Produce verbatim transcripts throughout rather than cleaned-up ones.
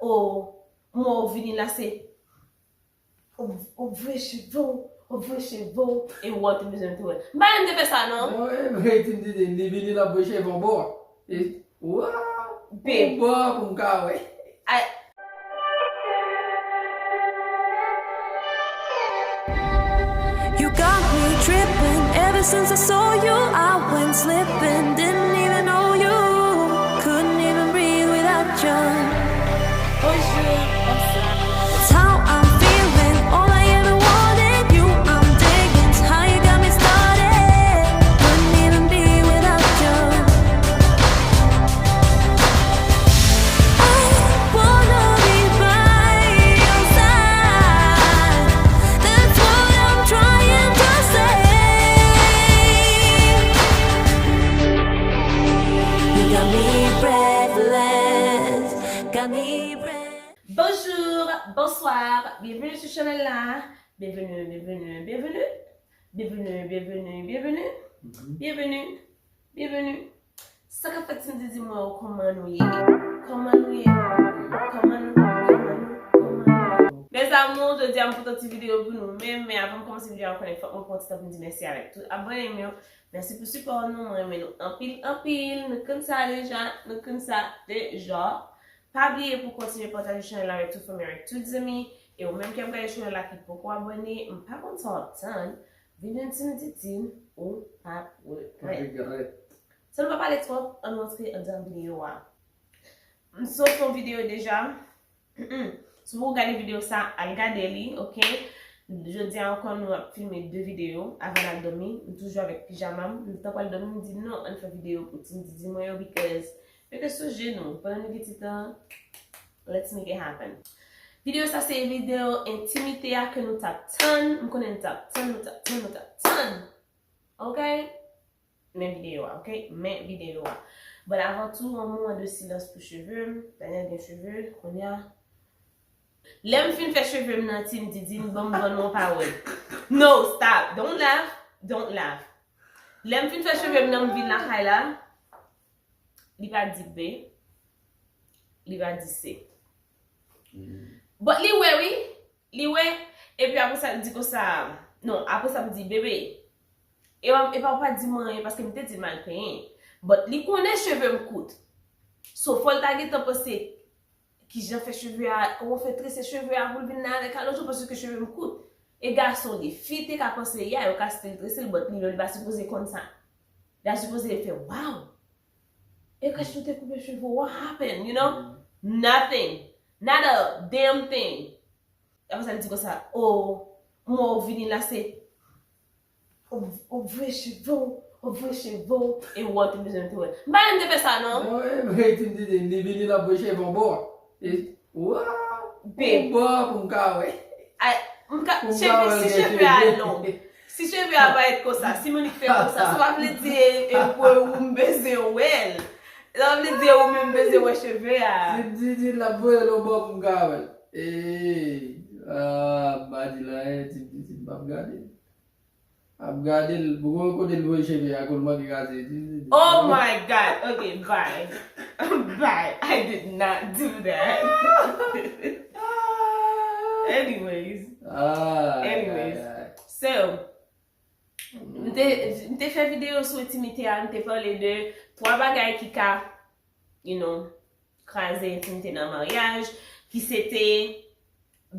o, mwen w vini la se, w, w voye cheve w, w voye cheve w, e w te bezwen tou wè. M pa menm te fè sa non. Non, e, e, Timoun di, li vini l ap voye cheve w bò. E, wa, Babe. Bò pou m ka wè. Ay, You got me tripping. Ever since I saw you, I went slipping. Didn't even know you. Couldn't even breathe without you. It's how I'm feeling. All I ever wanted, you I'm digging. How you got me started. Couldn't even be without you. I wanna be by your side. That's what I'm trying to say. You got me breathless, got me breathless. Bonjou, bonswa, byenveni sou chanèl la. Byenveni, byenveni, byenveni. Byenveni, byenveni, byenveni. Byenveni, byenveni. Sa k ap fèt Team Didi mwen yo, kòman nou ye? Kòman nou ye? Kòman nou, kòman nou, kòman nou? Mes amours, jodi a m pote yon ti videyo pou nou menm, men avan m kòmanse videyo a, konnen fòk mwen pran ti tan pou m di mèsi avèk tout abòne m yo. Mèsi pou sipò nou, mwen renmen nou anpil, anpil. Nou konn sa deja, nou konn sa deja. Pa bliye pou kontinye pataje chanèl la avèk tout fanmi, avèk tout zanmi. E ou menm ki ap gade chanèl la ki poko abòne, m pa konn sa w ap tann, vin jwenn Team Didi, ou p ap regrèt. San nou pa pale twòp, ann rantre anndan videyo a. M sot fè yon videyo deja. Si w poko gade videyo sa, al gade li, oke? Jodi a ankò nou ap filme de videyo avan n al dòmi. M toujou avèk pijama m. M t ap pral dòmi, m di non, ann fè videyo pou Team Didi mwen yo, because yo te sonje nou. Pandan nou gen ti tan, let's make it happen. Videyo sa se videyo entimite a ke nou t ap tann. M konnen nou t ap tann, nou t ap tann, nou t ap tann. Oke? Men videyo a, oke? Men videyo a. But avan tou, yon moman de silans pou cheve m. Daniel gen cheve, kounye a. Lè m fin fè cheve m nan, Team Didi, ban m vann yon pawòl. No, stop. Don't laugh. Don't laugh. Lè m fin fè cheve m nan, m vin lakay la. Li pa di B. Li pa di C. But li wè, wi. Li wè, epi apre sa, li di konsa, non, apre sa, m di, bebe, e pa, e pa, ou pa di mwen anyen, paske m te di l m al penyen. But li konnen cheve m kout. So, fò l ta gentan panse, kijan fè cheve a, kòman fè trese cheve a pou l vin la avèk alonjman, paske cheve m kout. E gason li, fi te ka panse, ya, yo ka still trese l, but li menm, li pa sipoze konn sa. Li ta sipoze fè, wow! E kach nou te koupe cheve, what happened, you know? Nothing. Not a damn thing. Apre sa, li di konsa, o, mwen w vini la, se, w, w voye cheve w, w voye cheve w, e w te bezwen te wè. M pa menm te fè sa, non. Non, e, e, Team Didi, li vini, l ap voye cheve w bò. E, wa, Babe. Bò pou m ka wè. Ay, m ka, cheve, si cheve a long, si cheve a parèt konsa, si Monique fè konsa, sa pa vle di e, e, pou ou m bezwen wè l. Sa pa vle di e ou menm bezwen wè cheve a. Team Didi, l ap voye l yon bò pou m ka wè l. Ey, ah, m pa di l anyen, Team Didi, m p ap gade l. Ap gade l, pou yon kote l voye cheve a, kou l manke kase. Oh my God. Okay, bye. Bye. I did not do that. Anyways. Anyways. So, m te, m te fè videyo sou entimite a, m te pale de twa bagay ki ka, you know, kraze entimite nan maryaj, ki se te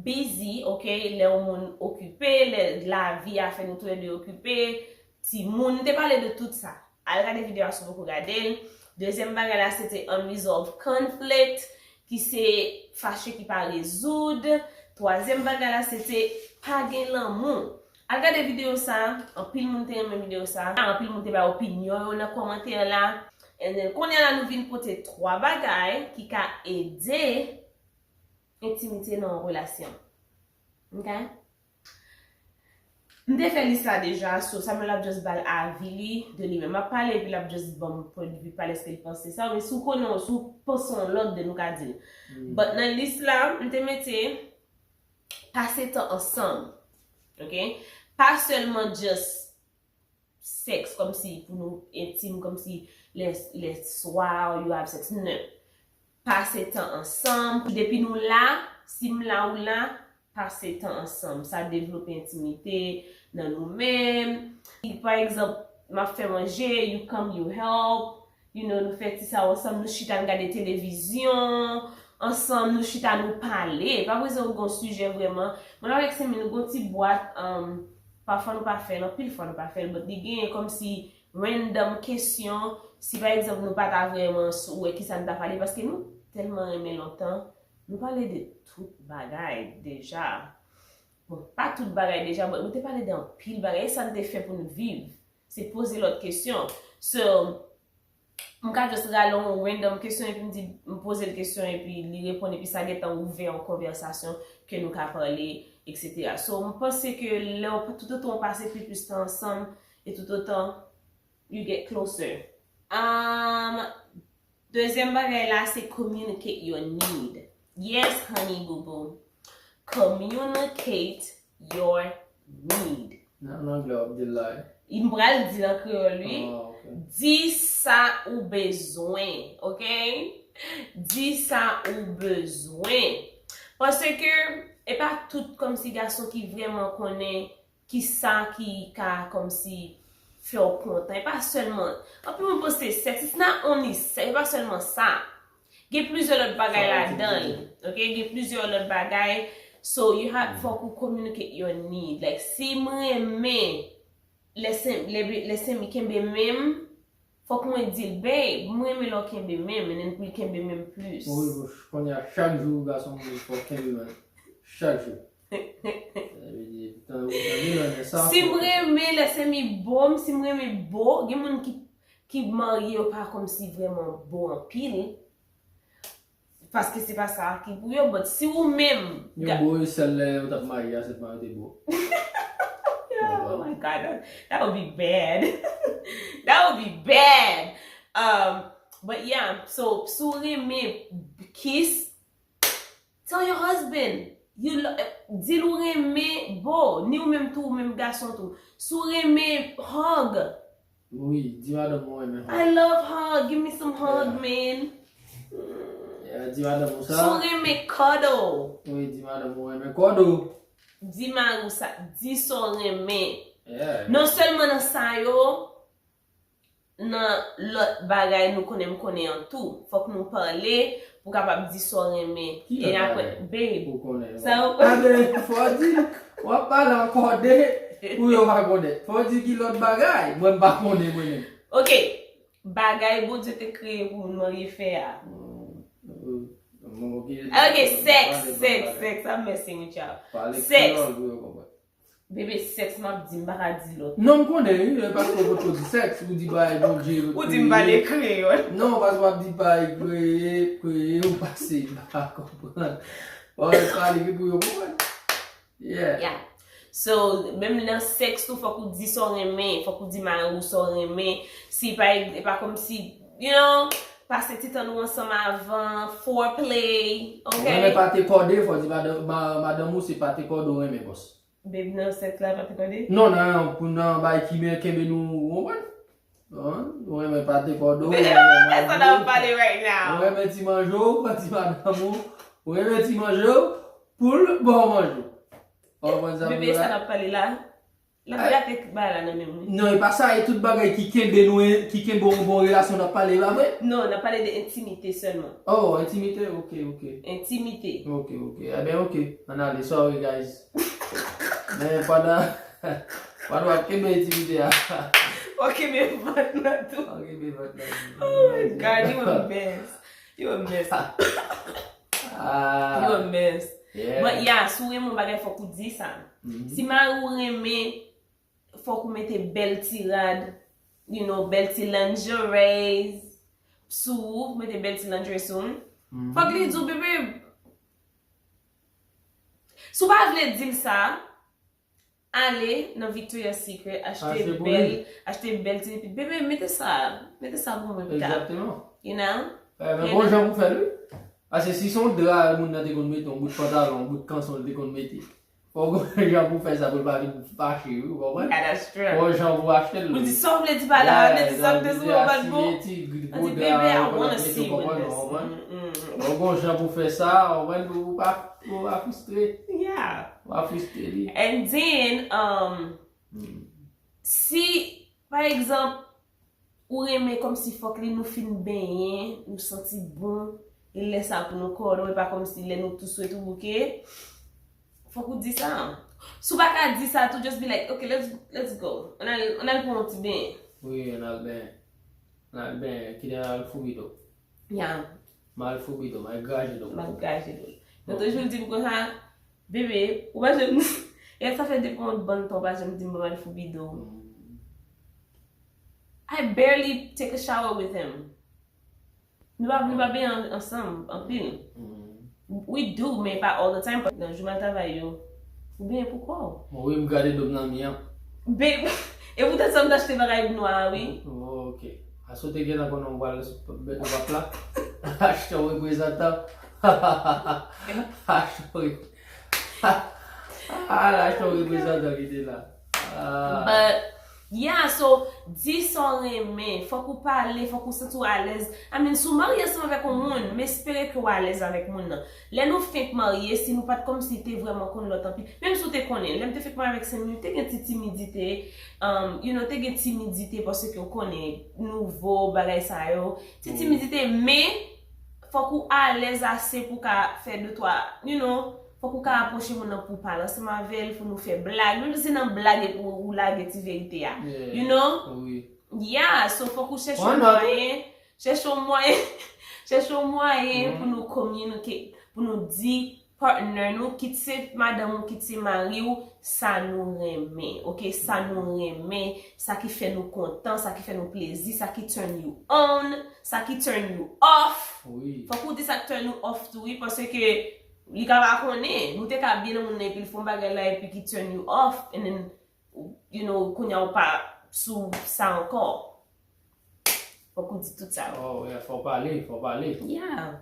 busy, oke, lè yon moun okipe, lè lavi a fè nou toulède okipe, timoun, m te pale de tout sa. Al gade videyo a si w poko gade l. Dezyèm bagay la, se te unresolved conflict, ki se fache ki pa rezoud. Twazyèm bagay la, se te pa gen lanmou. Al gade videyo sa, anpil moun te renmen videyo sa. Anpil moun te bay opinyon yo nan kòmantè la. And then, kounye a la, nou vin pote twa bagay ki ka ede entimite nan yon relasyon. Ok? M te fè lis la deja, so Samuel ap just ba l avi li de li menm. M ap pale epi l ap just ban m pwennvi pa l, èske l panse sa, men si w konnen, si w panse yon lòt, then ou ka di l. But nan lis la, m te mete pase tan ansanm. Ok? Pa sèlman just sèks, kòmsi pou nou entim, kòmsi lè, lè swa, you have sex. Non. pase tan ansanm. Depi nou la, si m la ou la, pase tan ansanm. Sa devlope entimite nan nou menm. Si, pa egzanp, m ap fè manje, you come, you help. You know, nou fè ti sa ansanm, nou chita, n gade televizyon ansanm, nou chita, nou pale. Pa bezwen ou gen yon sijè vrèman. Mwen avèk Simi, nou gen yon ti bwat, um, pafwa nou pa fè l, anpil fwa nou pa fè l, but li genyen kòmsi random kesyon, si pa egzanp nou pa ta vrèman s- wè kisa nou ta pale, paske nou tèlman renmen lontan, nou pale de tout bagay deja. Bon, pa tout bagay deja, but nou te pale de anpil bagay, e sa nou te fè pou nou viv. Se poze lòt kesyon. So, m ka just rale yon random kesyon epi m di, m poze l kesyon epi li reponn epi sa gentan ouvè yon konvèsasyon ke nou ka pale, et cetera. So, m panse ke lè w, toutotan w pase pi plis tan ansanm, e toutotan you get closer. Um, dezyèm bagay la, se communicate your need. Yes, honey boo boo. Communicate your need. Nan anglè w ap di l la, wi. M pral di l an kreyòl, wi. Ah, ok. Di sa ou bezwen, ok? Di sa ou bezwen. Paske e pa tout kòmsi gason ki vrèman konnen kisa ki ka kòmsi fè w kontan. E pa sèlman, anpil moun panse sèks, it's not only sex, e pa sèlman sa. Gen plizyè lòt bagay ladan l. Ok, gen plizyè lòt bagay. So, you have, fòk ou communicate your need. Like, si m renmen lè Sen, lè, lè Semi kenbe men m, fòk mwen di l, babe, m renmen lè w kenbe men m, and then pou l kenbe men m plis. Wi, kounye a, chak jou, gason m, fòk kenbe men l. Chak jou. Sa vle di, tan ou tande nan men sa, si m fòk renmen lè Semi bo m, si m renmen bo, gen moun ki, ki marye, yo pa kòmsi vrèman bo anpil. Paske se pa sa ki pou yo, but si ou menm. Yo bo yo sèl lè yo t ap marye a, sèlman yo te bo. Oh my God, that, that would be bad. That would be bad. Um, but yeah, so, si w renmen kiss, tell your husband. You lo- di l ou renmen bo, ni ou menm tou, ou menm gason tou. Si w renmen hug, wi, di madanm ou renmen hug. I love hug. Give me some hug, yeah, man. Yeah, di madanm ou sa. Si w renmen cuddle. Wi, di madanm ou renmen cuddle. Di mari w sa, di sa w renmen. Yeah. Non sèlman nan sa yo, nan lòt bagay nou konnen m konnen an tou. Fòk nou pale pou kapab di sa w renmen. Ki lòt bagay? E apre, babe, ou konnen, sa yo. Abe, fò w di, w ap pale ankò de, pou yo pa konnen. Fò w di ki lòt bagay, mwen m pa konnen mwen menm. Ok, bagay Bondye te kreye pou moun marye fè a. Hmm, hmm, ok, sèks, sèks, sèks, I'm messing with y'all. Pale kreyòl pou yo konprann. Bebe, sèks m ap di, m pa ka di lòt. Non, m konnen, wi, e paske w potko di sèks, ou di bagay Bondye kreye. Ou di m pale kreyòl. Non, paske w ap di bagay kreye, kreye, ou pase, m pa konprann. Bon, pale ki pou yo konprann. Yeah. Yeah. So, menm nan sèks tou, fòk ou di sa w renmen, fòk ou di mari w sa w renmen. Si pa, e pa kòmsi, you know, pase ti tan nou ansanm avan, foreplay, ok? Ou renmen pate kòde, fò di madan, ma- madanm ou se pate kòde ou renmen, bòs. Babe, nan sèks la, pate kòde? Non, nan, pou nan bay ki men kenbe nou, ou konprann? Ou renmen pate kòde w, ou renmen manje w. Sa n ap pale right now. Ou renmen ti manje w, pran ti madanm ou. Ou renmen ti manje w, pou l ba w manje w. Ou konprann sa m di w la? Bebe, sa n ap pale la? L ap gate bagay la nan men mwen. Non, e pa sa, e tout bagay ki kenbe nou, ki kenbe yon bon relasyon n ap pale, e pa vre? Non, n ap pale de entimite sèlman. Oh, entimite, ok, ok. Entimite. Ok, ok. Eben, ok. Ann ale, sorry, guys. Men pandan, pandan w ap kenbe entimite a. W ap kenbe vant nan tou. W ap kenbe vant nan tou. Oh my God, you a mess. You a mess. Ah. You a mess. Yeah. But yeah, si w renmen yon bagay, fòk ou di sa. Mhm. Si mari w renmen, fòk ou mete bèl ti rad, you know, bèl ti lingerie sou ou, mete bèl ti lingerie sou ou. Mhm. Fòk li di w, bebe, si w pa vle di l sa, ale nan Victoria's Secret, achte bèl, achte bèl ti, bebe, mete sa, mete sa pou mwen pita. Exactement. You know? Eh, men bon jan pou fè l, wi. Paske si se yon dra moun nan te konn mete, yon bout pantalon, yon bout kanson li te konn mete, fò w gon jan pou w fè sa pou l pa vin fache, wi, ou konprann? Yeah, that's true. Fò w gon jan pou w achte l. Ou di sa w vle di pa la, mete sa m te sou mwen pa t bon. Ti gwo dra, bebe, I wanna see you in this. Mm, mm, mm. Bon, bon jan pou fè sa, ou pa, ou pa, ou pa fristre. Yeah. Ou pa fristre li. And then, um, si, pa egzanp, ou renmen kòmsi fòk li nou fin benyen, nou santi bon, e lè sa pou nou kòdon, e pa kòmsi lè nou tou swe tou bouke, fòk ou di sa. Si w pa ka di sa tou, just be like, "Ok, let's, let's go. Ann al, ann al pran yon ti benyen." Wi, ann al benyen. Ann al benyen, kite ann al foubi do. Yeah. M al foubi do, m al graje do. M al graje do. Yo toujou di m konsa, "Bebe, ou pa janm," e sa fè depi yon bann tan ou pa janm di m pou m al foubi do. I barely take a shower with him. Nou pa, nou pa benyen an-, ansanm anpil. We do, men pa all the time. Nan jou m al travay yo, ou benyen pou kò w. Mwen, wi, m gade do m nan mi an. Babe, e poutèt sa m t achte bagay nwa a, wi. Oh, ok. Asou te gentan konnen w pral sou bèt wap la. Achte yon reprezantan. Achte yon re-, al achte yon reprezantan ki te la. Ah. But, yeah, so, di sa w renmen. Fòk ou pale, fòk ou santi w alèz. I mean, si w marye ansanm avèk yon moun, m espere ke w alèz avèk moun nan. Lè nou fenk marye, si nou pa t kòmsi te vrèman konn lòt anpil, menm si w te konnen, lè m te fenk marye avèk Samy, te gen ti timidite, um, you know, te gen timidite paske w konnen, nouvo, bagay sa yo. Ti timidite, men fòk ou alèz ase pou w ka fè de twa, you know, fòk ou ka apwoche moun nan pou w pale ansanm avè l, pou nou fè blag. Menm si se nan blag epi w, ou lage ti verite a. Yeah. You know? Wi. Yeah, so fòk ou chèche yon mwayen, chèche yon mwayen, chèche yon mwayen pou nou communicate, pou nou di partner nou, kit se madanm ou, kit se mari w, sa nou renmen, ok? Sa nou renmen, sa ki fè nou kontan, sa ki fè nou plezi, sa ki turn you on, sa ki turn you off. Wi. Fòk ou di sa k turn you off tou, wi, paske li ka pa konnen. Nou te ka byen nan moun nan, epi l fè yon bagay la, epi ki turn you off, and then, you know, kounye a w pa sou sa ankò. Fòk ou di tout sa. Oh, yeah, fò w pale, fò w pale. Yeah.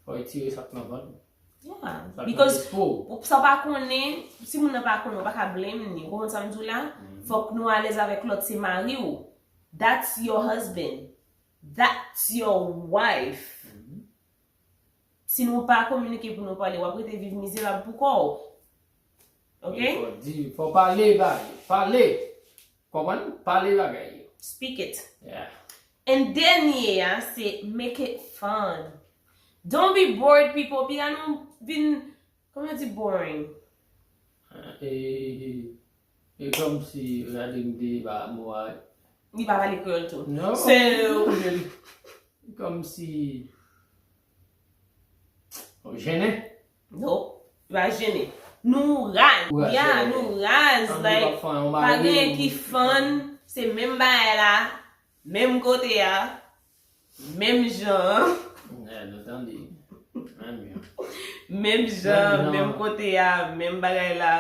Fò w retire sa k nan vant ou. Yeah. Sa k nan lespri w. Because pou sa w pa konnen, si moun nan pa konnen, w pa ka blame li. Ou konprann sa m di w la? Fòk nou alèz avèk lòt, se mari w. That's your husband. That's your wife. Si nou pa kominike pou nou pale, w ap rete viv mizerab pou kò w. Ok? Fò di, fò pale, pale, pale. Konprann? Pale bagay yo. Speak it. Yeah. And dènye a, se make it fun. Don't be bored, people. Piga nou vin, kòman yo di boring? E, e, e, e kòmsi, gade m te ba mo a. Li pa pale kreyòl tou. Non. So, kòmsi jennen. No, li pa jennen. Nou raz. Ou raz, yeah, nou raz. Like, pa gen anyen ki fun. Se menm bagay la, menm kote a, menm jan. Yeah, nou tande. Menm jan. Menm jan, menm kote a, menm bagay la.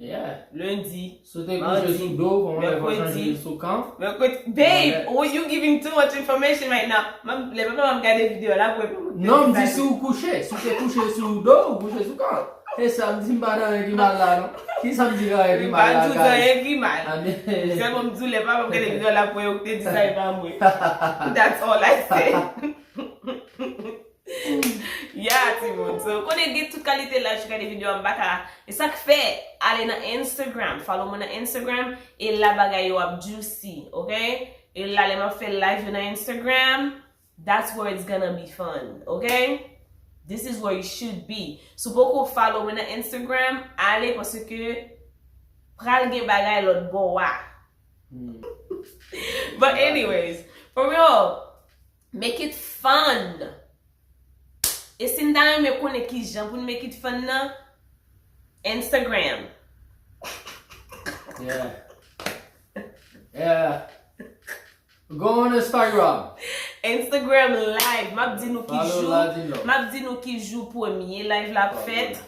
Yeah. Lendi, si w te kouche sou do, kòman w fè chanje l sou kan? Mèkredi. Babe, oh, you giving too much information right now. M ap, lè papa m ap gade videyo a la pou. Non, m di si w kouche, si w te kouche sou do, ou kouche sou kan. E sa m di, m pa nan anyen ki mal la, non. Ki sa m di, anyen ki mal la, guys? M pa di w anyen ki mal. Sèlman m di w lè papa m ap gade videyo a la pou yo te di sa e pa mwen. That's all I say. Yeah, timoun. So, konnen gen tout kalite laj ki gade videyo a, m pa ka. E sa k fè, ale nan Instagram, follow mwen nan Instagram, e la bagay yo ap juicy, ok? E la lè m ap fè live yo nan Instagram, that's where it's gonna be fun, ok? This is where you should be. Si w poko follow mwen nan Instagram, ale paske pral gen bagay lòt bò a. But anyways, for real, make it fun. E si n ta renmen konnen kijan pou n make it fun nan, Instagram. Yeah. Yeah. Go on Instagram. Instagram live. M ap di nou ki jou. M ap di nou ki jou premye live la ap fèt.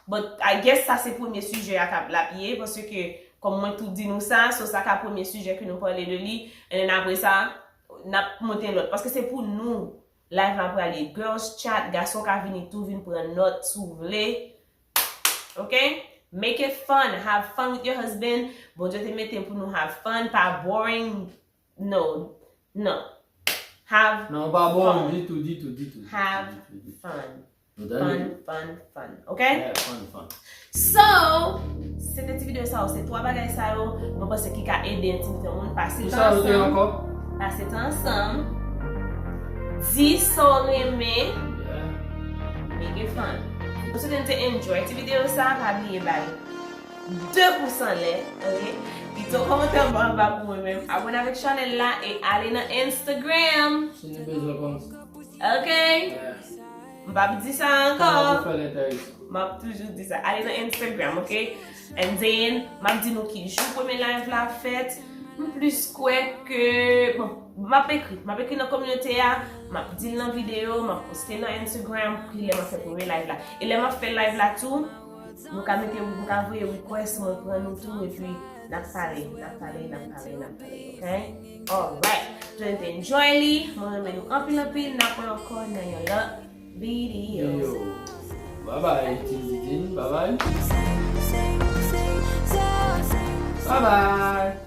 But I guess sa se premye sijè a k ap, l ap ye, paske kòm mwen tou di nou sa, so sa ka premye sijè ke nou pale de li. And then apre sa, n ap monte lòt. Paske se pou nou live la prale. Girls chat, gason ka vini tou vin pran nòt si w vle. Ok? Make it fun. Have fun with your husband. Bondye te mete pou nou have fun. Pa boring. No. Non. Have Non, ou pa bon fun. Ditou, ditou, ditou. Have Ditou, ditou. fun. Nou Fun, tande? Fun, fun. Ok? Yeah, fun, fun. So, se te ti videyo sa yo, se twa bagay sa yo, mwen panse ki ka ede yon ti moun pase Ki tan sa nou te ansanm. Ankò? Pase tan ansanm. Di sa w renmen. Yeah. Make it fun. Mwen swete nou te enjoy ti videyo sa, pa bliye bay de pous anlè, ok? Kite yon kòmantè anba anba pou mwen menm. Abone avèk chanèl la e ale nan Instagram. Si nou bezwen konn sa. Ok? Yeah. M p ap di sa Sa ankò. Pou fè l enteresan. M ap toujou di sa. Ale nan Instagram, ok? And then, m ap di nou ki jou premye live la fèt. M plis kwè ke, bon, m ap ekri. M ap ekri nan kominote a. M ap di l nan videyo. M ap poste nan Instagram. Ki lè m ap fè premye live la. E lè m ap fè live la tou, nou ka mete, nou ka voye request, mwen pran nou tou. Epi, n ap pale, n ap pale, n ap pale, n ap pale, ok? Alright. Mwen te enjoy li. Mwen renmen nou anpil, anpil. N ap wè ankò nan yon lòt videyo. Yo. Bye bye, Team Didine. Bye bye. Bye bye.